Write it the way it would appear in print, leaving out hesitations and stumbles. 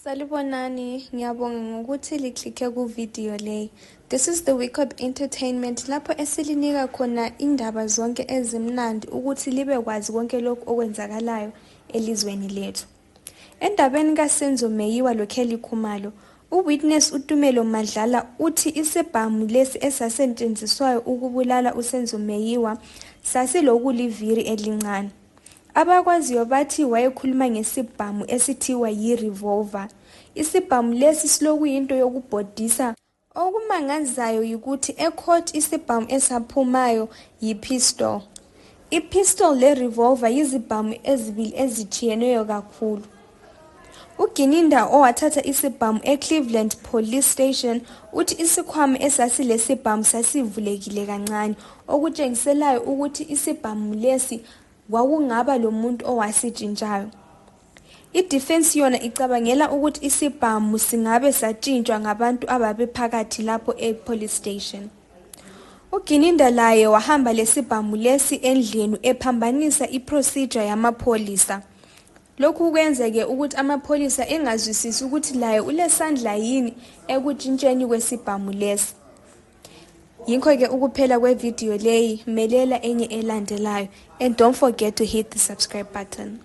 Salibonani, ngiyabonga ngokuthi liklikhe ku-video leyi. This is the Week of Entertainment lapho esilinika khona indaba zonke ezimnandi ukuthi libe kwazi konke lokhu okwenzakalayo elizweni lethu. Endabeni kaSenzo Meyiwa loKelly Khumalo, uwitness uTumelo Madlala uthi isibhamu lesi esasetshenziswayo ukubulala uSenzo Meyiwa sasilokuliviri elincane. Abakwaziyo bathi wayekhuluma ngesibhamu esithiwa yi-revolver. Isibhamu lesi silokuyinto yokubhodisa. Okumangazayo yikuthi ecourt isibhamu esaphumayo yi-pistol. I-pistol le-revolver yizibhamu ezibili ezitshiyeneyo kakhulu. UGininda owathatha isibhamu eCleveland Police Station uthi isikhwama esasilesibhamu sasivulekile kancane, okutshengiselayo ukuthi isibhamu lesi kwakungaba lo muntu owasitshintshayo. I-defense yona icabangela ukuthi isibhamu singabe satshintshwa ngabantu ababephakathi lapho e-police station. UGininda laye wahamba lesibhamu lesi endlini ephambanisa i-procedure yamapholisa. Lokhu kwenzeke ukuthi amapholisa engazwisisi ukuthi laye ulesandla yini ekutshintsheni kwesibhamu lesi. Yinko-ke ukuphela kwevideo leyi, melela enye elandelayo, and don't forget to hit the subscribe button.